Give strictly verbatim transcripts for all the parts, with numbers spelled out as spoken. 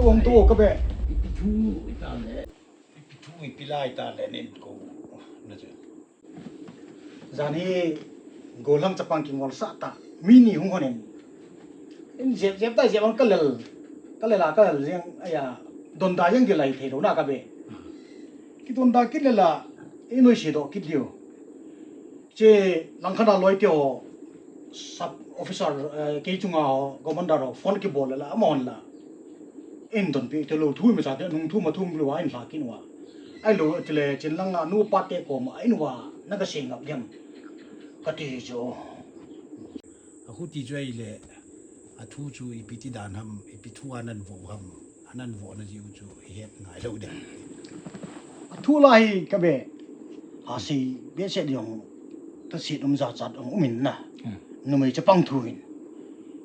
Kong tu ka be. Ipi thu ita le. Ipi thu ipi la ita le nen ko. Na chu. Jan hi gollhang chapang kingolsah ta. Mi ni hung honin. In jep jep ta jep ang ka lel. Ka lel a ka lel jeng aya. Donda jeng di lai thei lo na ka be. Kidonda kit le la. I noi se do kit lio. Che langkhat a loi te ho sub officer, eh, kei chunga ho commander ho phone kibol le la amahon la. In donpi te lo thu mi sa te nung thu ma thum lo a in la kin wa. Ai lo te le chin lang a nu pa te ko ma in wa na ka se ngap diam. Ka ti jo. A khu ti jo ai le a thu chu ipi ti dan ham ipi thu anan vo ham. Anan vo na jiu chu i het ngai lo de. A thu la hi ka be. A si be se diong ta si dum za chat ong umin na. Hmm. Numei chapang thu hin.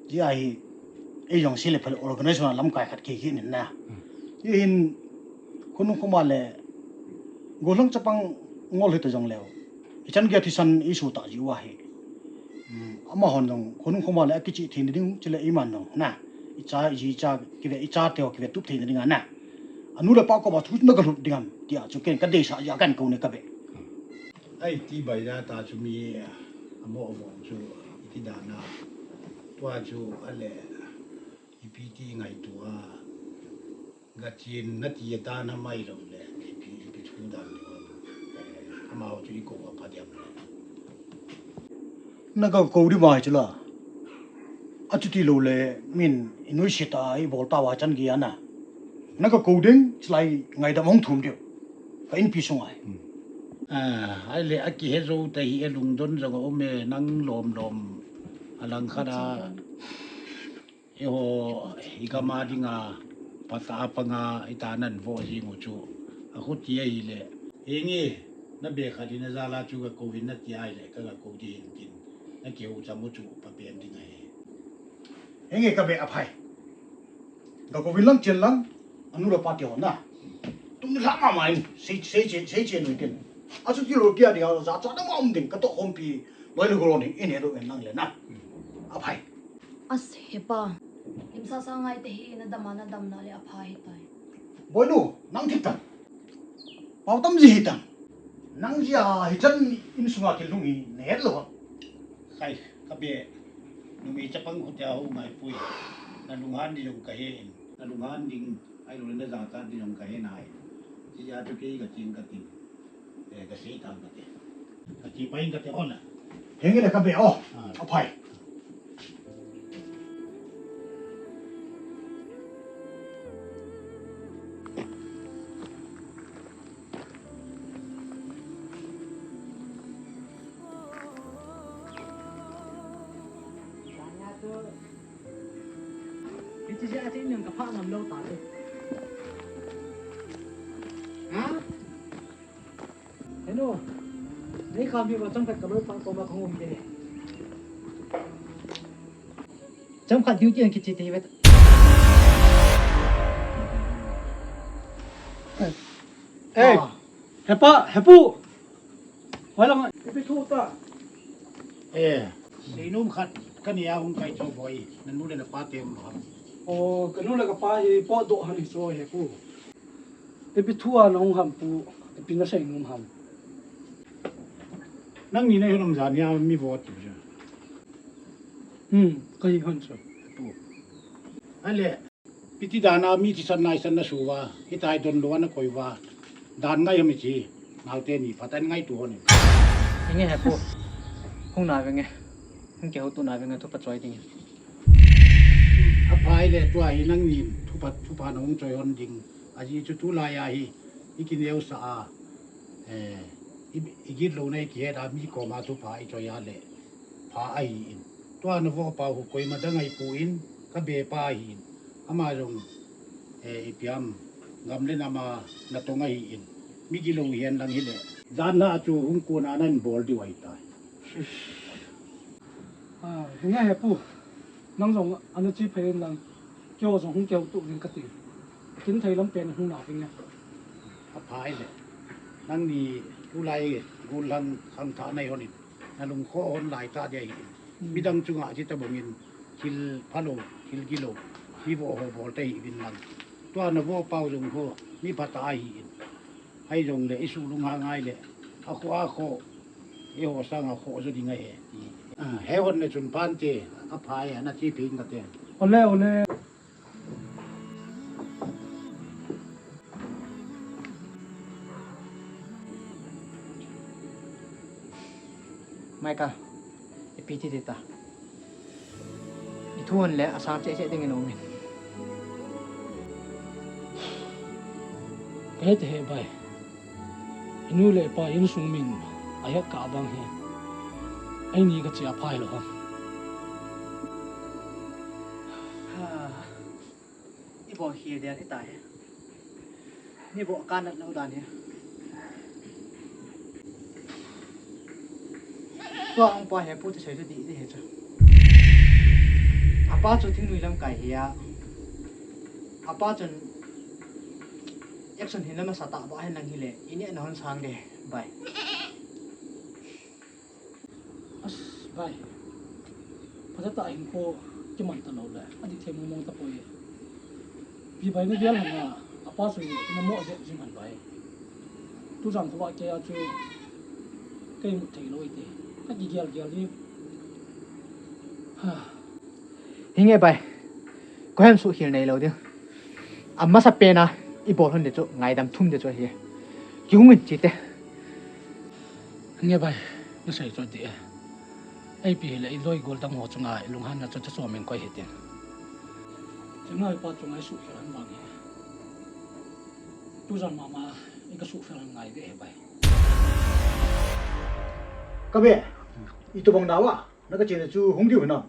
Ji a hi ei jong si le phal organization lam kai khat ki ki nin na. Hmm. Ji hin khunung khuma le gollhang chapang ngol hi ta jong leo. I chan ge thisan i su ta ji wa hi. Hmm. Amahon jong khunung khuma le a kichi thei ding chile i man jong na. I cha i cha ki ve i cha te ho ki ve tup thei ding a na. Anu le pa ko ba thu na ka lut ding am tia chu ken ka deisah ja kan ko ne ka be. Ai ti bai da ta chu mi amo amo chu iti da na. Tua chu ale ipi ti ngai tua. Ga chin na ti ta na mai lo le ipi ipi thu da ni wa. Ama chu i ko wa pa diam le. Na ka ko di mai chu la. A chu ti lo le min i noi se ta i bol ta wa chan gi ana. Na ka ko ding slai ngai da mong thum diu. Ka in pi sung ai. Hmm. Ah, ai le a ki he zo ta hi e lung don zo o me nang lom lom. A lang kha da. I ho i ka ma ding a pa ta pa nga i ta nan vo ji ngu chu. A khu ti ai le. Hi ngi na be kha di na za la chu ka ko vin na ti ai le ka ka ko di hin tin. Na ki ho cha mu chu pa pen ding ai. Hi ngi ka be a phai. Ka ko vin lang chen lang. Anu la pa ti ho na. Tum la ma ma in. Sei sei che sei che nu tin. A chu ti lo kia di a za cha da ma um ding ka to khom pi. Loi lu ko ni in he do en lang le na. A phai. As hepa. Lim sa sa ngai te hi na dam a na dam na le a pha hi tai. Boinu, nang thip tan. Pau tam ji hi tan. Nang ji a hi chan in sunga thil lung hi na het lo. Khai, ka be. Numei chapang khu te a ho ngai pui. Na lung han di jong ka he in. Na lung han ding, ai lo le na za ta di jong ka he nai. Ji a tu ke ka ching ka tin. Eh, ka sei tang ka te. Ka ti pai ka te ona. Henge le ka be o. Ah. A phai. Hiche jeh a chu in jong ka phah ngam lou ta chu. Ha? He nu, nei kha mi ba chomkhat ka loipa koma ka hung um kit e. Chomkhat duty ang kiche te ve. Eh, ah. Hepa, hepu. Hoi lang, ipi thu ta. Eh, seinom khat, ka nia hung kai chu boi, na nu le na pa te um ham. Oh, ka nu le ka pa hi potdoh han hi chu hepu. Ipi thu a na hung ham pu, ipi na seinom ham. Nangni na hi nom jan hia mi vo tu chu. Hmm, ka hi hon chu. Pu. Ale, piti dan a mi thisan naisan na su uva, hitia hi don lou a na koi uva, dan ngai ham hiche, naote ni phat a ngaito hon in. Inge hepu, hung na venge, hung kihouto na venge, thupha choi ding. Aphai le tua hi nangni thupha, thupha na hung choi hon ding, ajeh chu tulai a hi, i kineosah a, eh, i, i gitlouna i kihet a mi koma thupha i choi a le. Pha ahi in. Tua na vo pa hu koima dang ahi pu in, ka be pa ahi in. Ama jong, eh, ipi ham, gam le nam a natong ahi in. Mi gilou hihen lang hile. Jan na chu hung kon a nan bol diu ahi tai. Ah, hinge hepu. Nang jong ana che phei in lang. Keiho jong hung kihouto ving kati. Kin thei lam pen hung na ving e. Aphai le. Nangni tulai gollhang khangthah nei hon in. Na lungkho hon lai ta dia hi. Hmm. Midang chunga chi ta bang in thil phalou, thil gilou. Hi vo ho bol ta hi vin lang. Tua na vo pau jong ho, mi phatah ahi in. Ahi jongle, i suh lung ha ngai le, a kho, a kho, eiho sang a kho jo ding ahi, ti. Ah, he hon le chun phan te, a pha e, na chi phin ka te. Ole, ole. Michael, ipi ti ti ta. I thu hon le asang cheh cheh ding in um in. Ka het e bai. I nu le i pa insung min a het kah bang hi. Eini ka chia phai lou ham. Ha. I bol khel den i ta hi. Mi bol ka nat lou dan hi. Tua hung pa hi pu te sei chu di di hi chu. A pa chu thingnoi lamkai hi a. A pa chun action hi na masa ta ba hi nang hi le. I neh na hon sang de. Bai. As, bai. Phatah tah hinkho kiman ta lou le, adih thei mong mong tapoi. Pi bai na gel hang a, apa chu na mo jep jing han bai. Tujan khovah kei a chu, kei mut thei lou ite. Ka kigel gel di. Ha. Hinge bai. Koiham suhkhel neilou ding. Amasapen a i bol hon ding chu ngaidam thum ding chu ahi. Kihung in chite. Hinge bai, nasei chu adih e. Ipi hile i loi gol dang ho chunga i lunghanna chu thasom in koi hitin. Chenga i pa chunga i suhkhel han vang hi. Tujan mama i ka suhkhel han ngai ve he bai. Ka be, itobang dawa, na ka chena chu hung diu hinam.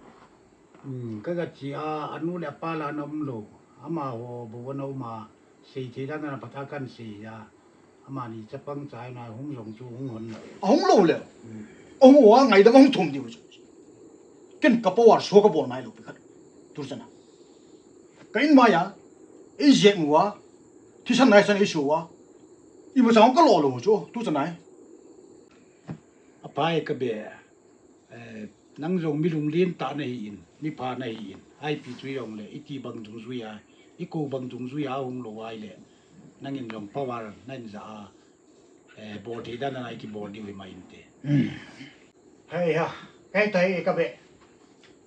Hmm, ka ga chi a, anu le apa la na um lou. Amaho bou na um a, sei thei dan a phatah kan sei a. Amani chapang cha na hung jong chu hung hon lou. A hung lou le. Hmm. A hung a ngaidam a hung thum diu chu. Ken ka power so ka bol mai lou pi khat. Tuchan a. Ka in mai a, ei jep mu a, thisan nai san ei so a. Imacha hung ka lo lou chu, tuchan a. Apai ka be. Eh, nang jong mi lunglen tah na hi in, mi pha na hi in, ipi chu i jong le, i ti bang dungjui a, i kou bang dungjui a hung lou ahile, nangin jong power na in ja a, eh, bol thei dan a i kibol diu hi mai inte. Hmm. Hei ha, hei tai ka be.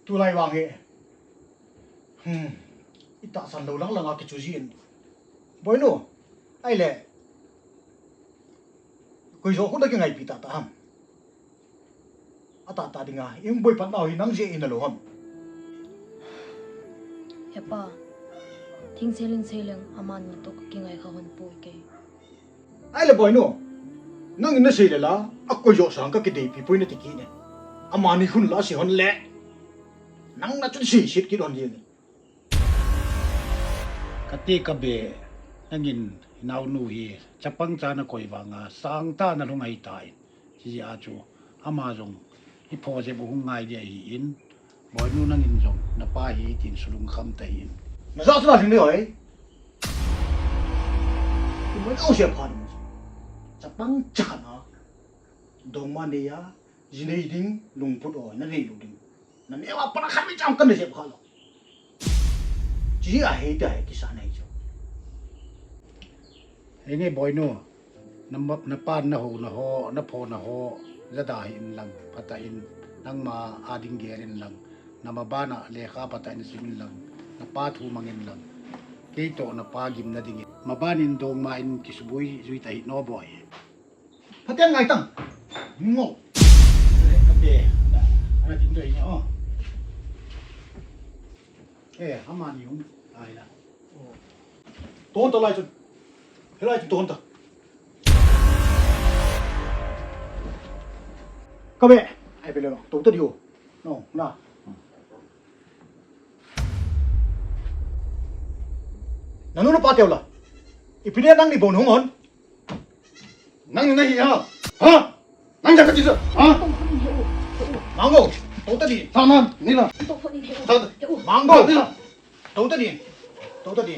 Tulai vang hi. Hmm. I tahsan lou lang lang a kichu ji in. Boinu, ahile, koi jo khu na kingaipi tah tah ham. Atah tah dinga, i hung boipat nau hi nang jeh in alou ham. He pa, thing sei leng sei leng, amani toh ka kingai kha hon poi kei. Ahile boinu, nangin na sei le la, a koi jo sang ka kideipi poi na ti kit ne. Amani khun la sei hon le, nang na chun sei set kit hon le ne. Ka ti ka be, nangin i naonu hi, chapang cha na koi vang a, sang tah na lhung ahi tai. Chijeh a chu, ama jong, i pho jep u hung ngai dia hi in, boinu nangin jong, na pa hi tin sulung kham ta hi in. Na ja chu na lhing le hoi. I mo nau sia phan. Chapang cha na. Dongma nei a, ji nei ding, lungput o, na nei lou ding. Na neo a pat a khat vei cham kan na jep kha lou. Chi a hei ta hei kisa nei chu. Hei nge boinu, na ma-, na pan na ho na ho, na pho na ho, jada hi in lang, phatah in, nangma a ding gel in lang, na maban a lekha phatah in sim in lang, na pa thu mang in lang, kei toh na pa gimna ding in, maban in dongma in kisuboi jui ta hi no boi. Phaten ngai tang. Ngo. Ka be. Ana din doi ni o. Eh, amani hung. Ai la. Ton ta lai chu. Helai chu ton ta. Ka be. Ai be le. To ta di o. No, na. Nanu na pa teu la. Ipi le nang ni bon hung hon. Nang ni na hi ha. Ha? Nang ja ka ti sa. Ha? Mango. To ta di. Sa nan ni la. Sa. Mango. Ni la. To ta di. To ta di.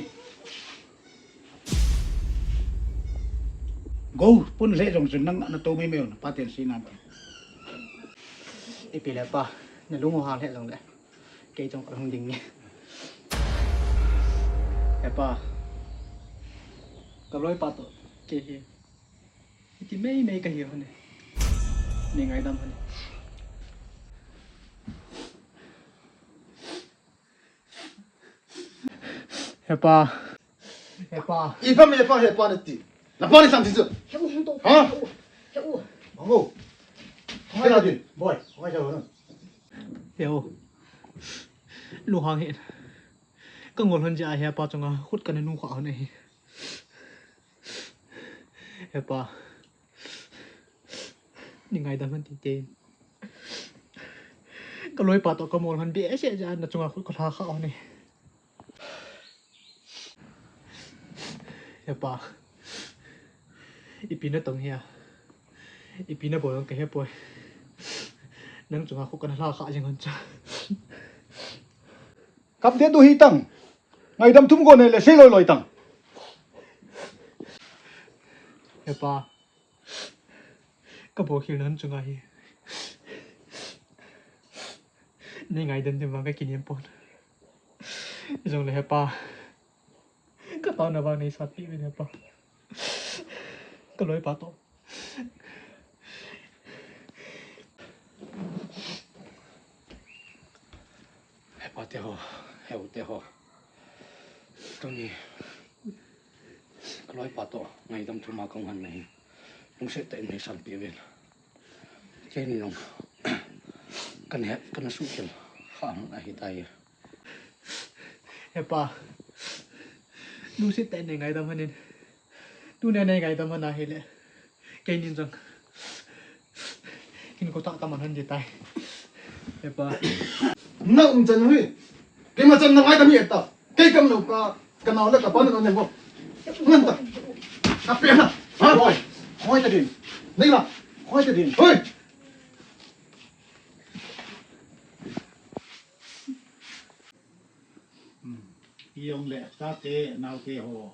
Go, pun le jong chun nang na to mai mai un, pa ten si nan. Ipi le pa, na lung u hang le jong le. Kei jong alung ding ni. He pa, Ka loipa toh kei hi hiti meimei kahi hon e. Nei ngaidam hon e. Hepa. Hepa. Ipi ham hepa, hepa nati. Napa ni sam ti chu. He u, hung to. Ha? He u. He u. Mango. Hoi la din. Boy, hoi sa hon. He u. Lunghang hen. Ka ngol hon jeh a hepa chunga khut kana nukha hon ahi. Hepa. Nei ngaidam hon tite. Ka loipa toh ka mol hon behseh jeh a na chunga khut ka lha kha hon e. Hepa. Ipi natong hia. Ipi nabol hon kahe poi. Nang chunga khut kana lha kha jeng hon cha. Kap de tu hi tang. Ngaidam thum go ne le sei loi loi tang. Hepa. Ka bol khel nan chunga hi. Nei ngaidam ding vang ka kinem pon. Jongle hepa. Ka taona vang nei satpi uvin hepa. Ka loipa toh. Hepa te ho, he u te ho. Tuni ka loipa toh ngaidam thum a kahung hon na hi. Lungset tah in nei sanpeh uvin. Keini jong kana het, kana suhkhel kha hon ahi tai. Hepa. Lungset tah in nei ngaidam hon in. Tuni a nei ngaidam hon ahile. Keini jong. Kin ko ta ta man hon ji tai. Hepa. Na um chan hui. Keima chan na ngaidam hi ta. Kei kam lou ka, ka nao le ka pa na ne bo. Ngan ta. Ka pe na. Ha? Hoi. Hoi ta din. Nei la. Hoi ta din. Hoi. Hmm. Ijongle chate naote ho,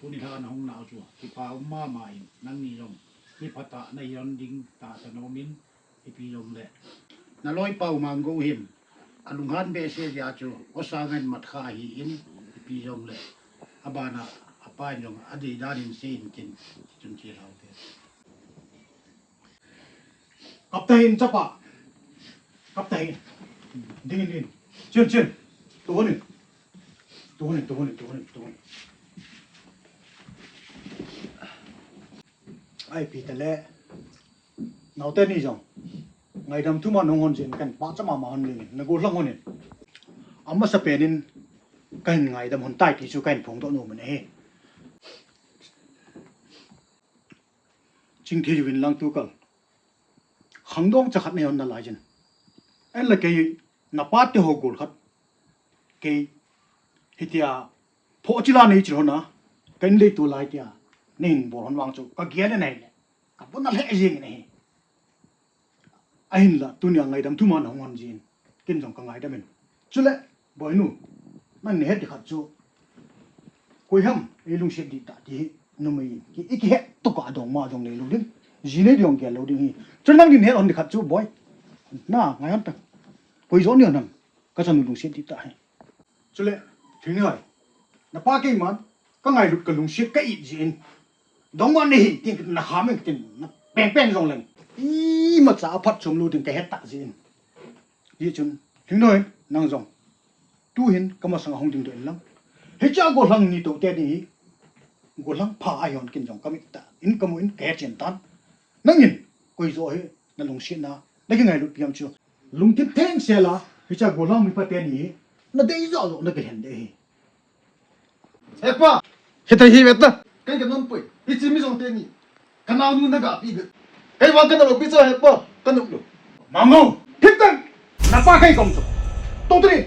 tuni lha nahung nau chu kipah um mama in, nangni jong mi phatah nahi hon ding tahsan aumin, ipi jongle na loipa u Mango hin alunghan behseh jeh a chu Osanga in mat kha ahin, ipi jongle abana apa in jong adei dan in sei in tin, chun chi lhau te. Kap tahih in chapa. Kap tahih in. Ding in, ding in. Chen, chen. Tu hon in. Tu hon in, tu hon in, tu hon in, tu hon in. Ai, ipi tale. Naote ni jong. Ngaidam thum a nahung hon jeh in kahin pachat mama hon jing in. Na gollhang hon in. Amasapen in kahin ngaidam hon tai ti chu kahin phongdoh nom in ahi. Chingthei uvin lang tukal. Khangdong cha khat nei hon nalai jin. Ahinla kei napa te ho gol khat. Kei hitia phoh chila nei chil hon a. Kahin deitu lai tia. Neihin bol hon vang chu. Ka gel in ahile. Ka puna lheh jing in ahi. Ahinla, tunia ngaidam thum a nahung hon jin. Ken jong ka ngaidam in. Chule, boinu, nang nahet ding khat chu. Koi ham, ei lungset ding tah ti hi, numei in. Ki, i kihet toh ka dongma jong neilou ding. Ji nei ding jong gel lou ding hi. Chule nang nei het hon ding khat chu, boi. Na, ngai hon ta. Koi jo nei hon ham. Ka chanu lungset ding tah hi. Chule, Thingnoi. Napa keiman, ka ngailut ka lungset ka it jeh in. Dongma nei hin tin na kham in tin na peng peng jong leng. Imacha aphatchom lou ding ka het tah jeh in. Hijeh chun, Thingnoi, nang jong. Tuhin ka masang a hung dingdoh in lang. Hiche a gollhang ni toh teni hi. Gollhang pha ahi hon ken jong ka mit tah in ka mu in ka het chen tan. Nangin, koi jo hi, na lungsetna, na kingailut pi ham chu. Lungthim thengsel a, hiche a gollhang mipa teni hi, na dei jo jo na kilhen ding ahi. Hepa! Hita hi veta. Kei ka nom poi. Hiche mi jong teni. Ka naonu na ga pi ve. Kei vang ka na loupi cha hepa. Ka nom lou. Mango. Hita. Napa kei kom chu. To teni.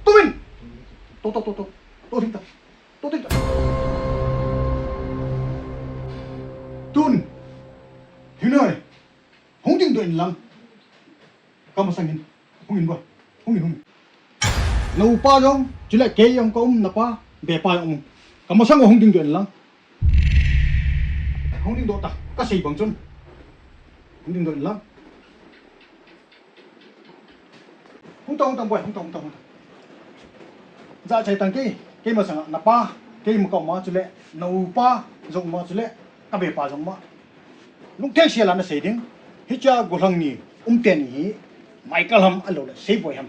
To min. To, to, to, to. To hita. To hita. Tun. Hinoi. Hung dingdoh in lang. Ka masang in. Hung in boi. Hung in, hung in. Na upa jong, chule kei jong ka um, napa, bepa jong um. Ka masang a hung dingdoh in lang. Hung dingdoh ta, ka sei bang chun. Hung dingdoh in lang. Hung ta, hung ta, boi, hung ta, hung ta, hung ta. Jahchai tang kei, kei masang a, napa. Keima kauma chule, na upa jong ma chule, ka bepa jong ma. Lungtheng sela na sei ding. Hiche golhang ni, um teni hi, Michael ham alouleh, Seiboi ham.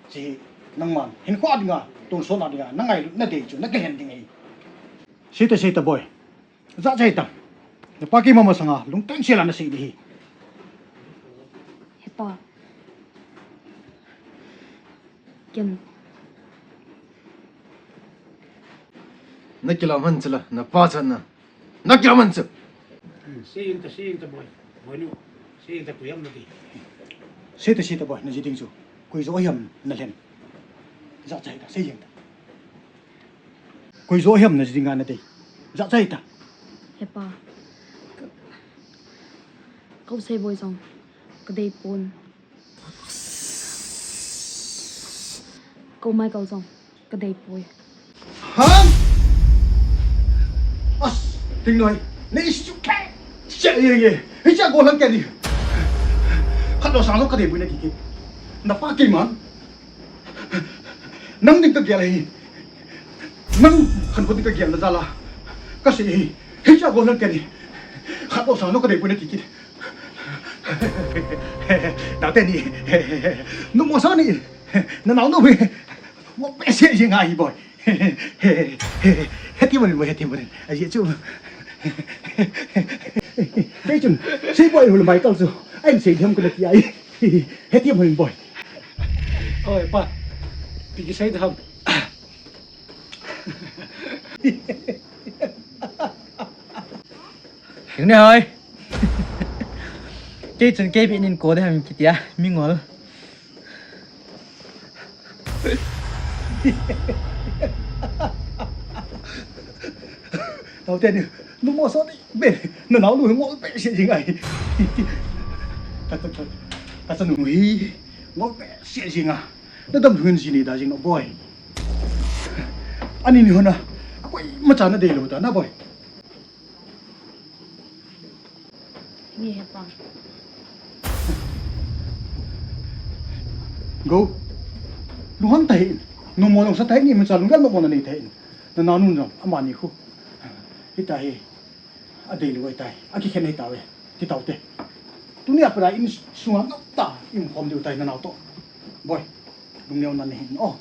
Hiche hi, nangman, hinkho dinga, tonsot na dinga, na ngailut na dei chu, na kilhen ding ahi. Seita, seita boi. Jachat hita. Napa keima masanga, lungtheng sela na sei ding ahi. Hepa. Ken. Na kilam han chula, napa chan na. Na kilam han chu. Seita, seita boi. Boinu. Seita koi ham na dei. Seita, seita boi, na ji ding chu. Koi jo ham na lhen. Jachat hita, sei jeng ta. Koi jo ham na ji dinga na dei. Jachat hita. Hepa. Ka, ka u Seiboi jong. Ka dei pon. Ka u Michael jong. Ka dei poi. Han! As, Tingnoi, na i su khe. Che ye ye. Hiche golhang keni. Khat lo sang lo ka dei poi na kiti. Napa keiman. Nang ding ka gel ahi. Nang khankho ding ka gel na jal a. Ka sei ahi. Hiche golhang keni. Khat lo sang lo ka dei poi na kiti. Nao teni. Nu mo sa ni. Na nao nu. Mo pe se jing ahi boi. Heti mo ni boi, heti mo ni. Aji chu. Kei chun. Seiboi hul Michael chu. Ahin sei them ka na ti ai. Heti mo ni boi. Oi, pa. Pi kisei tham. Hing ne hoi. Kei chun kei beh nin ko de ham kitia, mi ngol. Tao te ni, nu mo so ni, be, na nao nu ngol be se jing ai. Ka, ka, ka, ka sa nu hi, ngol be se jing a. Na dam lhun ji ni da jing no, boi. Ani ni hona, a koi ma cha na dei lo ta na, boi. Ni he pa. Go. Lunghan ta hi. Nomo jong sa ta hi, ni ma cha lunggel nomo na nei ta hi. Na nao nun jong, ama ni khu. Hita hi. A dei lou ahitai. A kikhen ahitai. Ti tau te. Tuni a pat a insunga ngap ta. I um khom diu tai na nao toh. Boi. Lungneo na nei hin. Oh.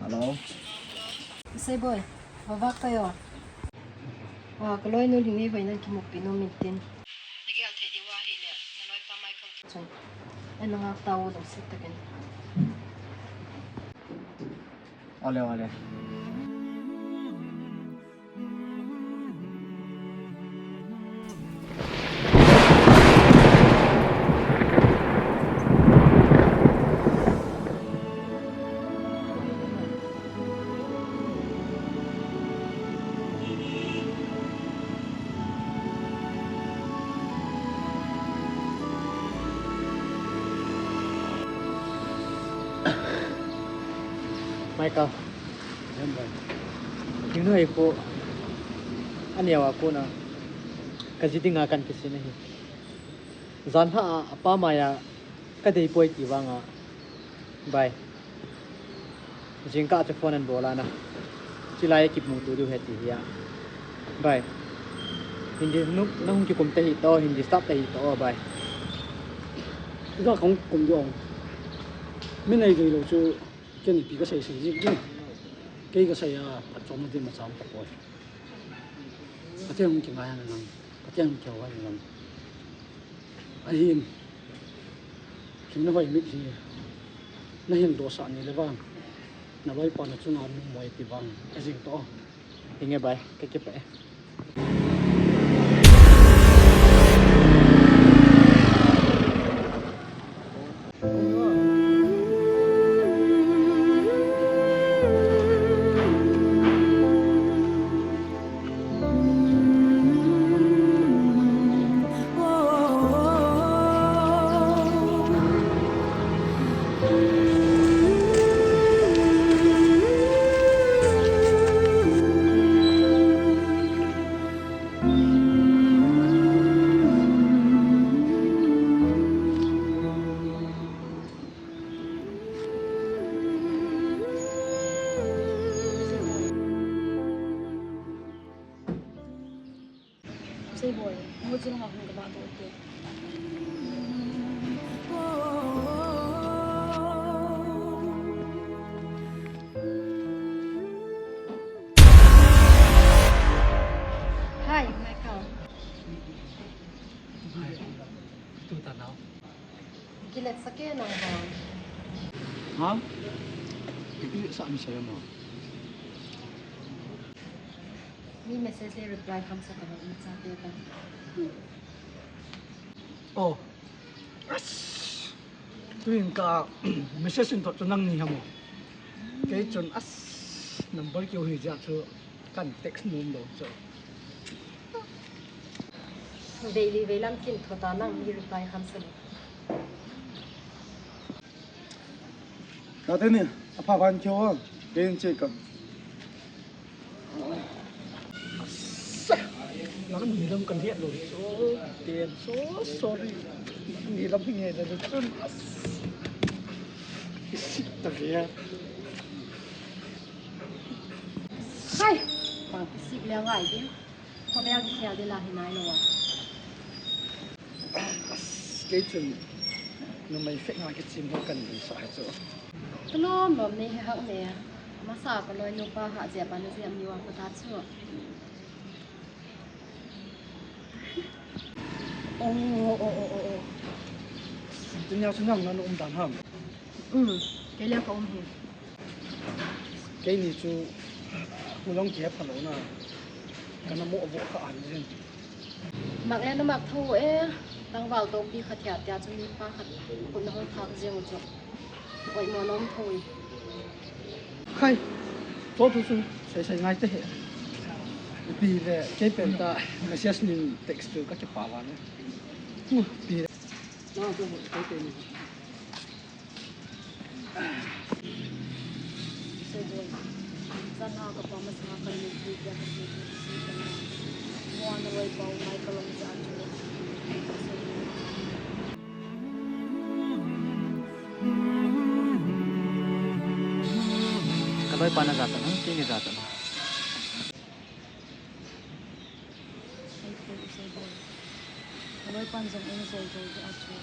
Hello. Seiboi, vavak kayo. Wa, ka loinu Lhingneihoinan kimupi nom intin. Na gel thei diu ahile, na loipa Michael tu chun. Ei na ngak tau lungset takin. Ole, ole. Michael. Em, bai. Lhingneiho khu. Aneo a kona. Ka ji dinga kan kisin ahi. Jan lha a, apa maiya ka dei poi ti vanga. Bai. Jingkah chu phone an bol a na. Chilai a kimuto diu ahi ti hi a. Bai. Hin di, nu, na hung kikum ta hih tao, hin disturb ta hih tao, bai. Ga kong kum diu. Mi nei dei lou chu, ken ipi ka sei sei jing ding. Kei ka sei a, ka chom na ding ma cham ta poi. Ka te hung kingai a na nang. Ka te hung kiho a na nang. Ahin, Lhingneiho mit hi, na hin dohsah ni le vang, na loipa na chunga numo e ti vang, ka jing toh. Hinge bai, ka kipah e. Hey boy, mo jin ha hung ka ba to te. Hi, Michael. Hi. Tu ta nau. Gilet sa ke nang ba? Ha? Gilet sa mi sa mo. Mi message le reply kham sa ka ba mi sa te ka. Oh. As. Tuin ka message in thot chu nang ni ham. Kei chun as number kiu hi ja chu kan text nom lo chu. Daily veilam kin thot a nang mi reply kham sa lo. Tate ni, apha phan kyo, ken che ka. Sa, nang ni lam kan hiat lo. So, ten, so sorry. Ni lam hi nge da chun. As. Isip ta ya. Hai, pa isip le ngai din. Khovel kikhel ding la hi nai lo a. Kei chun numei fake nga kichim ho kan ding sa chu. Ka lom lom nei he hak ne. Masa ka loi nupa ha jep a na jep ni wa ka ta chu. Oh, oh, oh, oh, oh. Tunia chu nang na um dan ham. Um, kei le ka um hi. Keini chu, u long kihepha lou na, kana mo vo kha an jin. Mak le na mak tho e, tangval topi khat hia tia chu mi pa khat khut na hol thak jeng u chu. Oi mo nom tho e. Khai, to tu chu, sai sai ngai te he. Pi le, kei pen ta, message ni text tu ka ke pa wa ne. Pi le. Na tu kei pen. Ka loi pa na ja ta na, kei ni ja ta na. Sei poi, sei poi. Ka loi pan jong eina jol jol jeh a chu.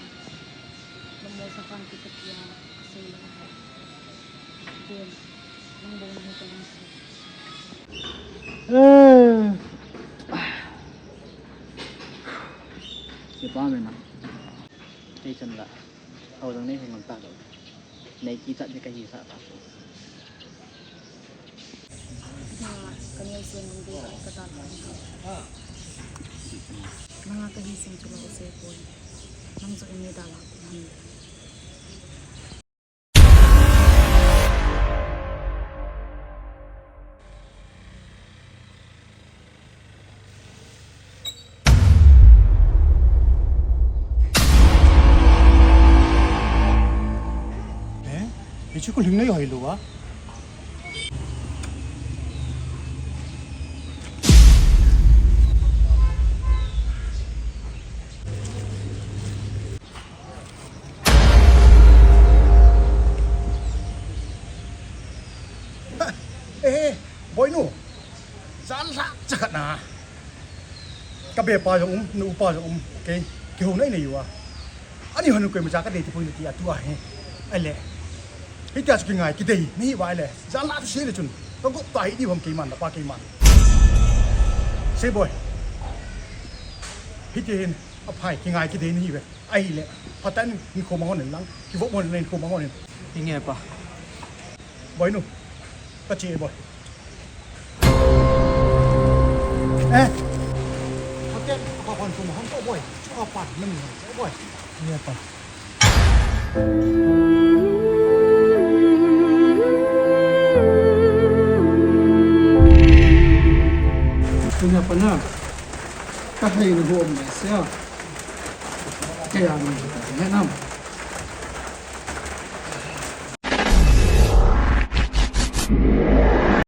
Lamo sa khan ti ka tia, ka sei le ahi. Ken, nang bou na hi ka lung si. Eh. Sipa me na. Kei chan la. Hau jong nei hung ngam ta lou. Nei kichat ding kahi sa ta. Nanga ka ngai seng ding ka ta ta. Nanga kahi seng chu lou sei poi. Nang chu nei da la ko han. Eh? Hichu ko lhingnei hoi lou a? Eh, boinu. Janlhah chakhat na. Ka bepa jong um, na upa jong um. Kei, kihou nei nei uva. Ani hon koima cha ka dei ti poi ti a tua hi. Ahile. Hitia chu kingai, kidei, nahi uva ahile. Janlhah chu sei le chun. Ka gop ta hi di hom keiman, na pa keiman. Sei boi. Hiti hin, aphai, kingai, kidei nahi uve. Ahile, phatah in, hinkho mang hon in lang, kivop hon in, hinkho mang hon in. Inge pa. Boinu, ka che boi. Eh. Hotel, ka pan tu hon to boi. Chu ka pan, na mi hon to boi. Inge pa. Tunia pa na. Ka hei na hom mai sia. Kei a mi ta he nam.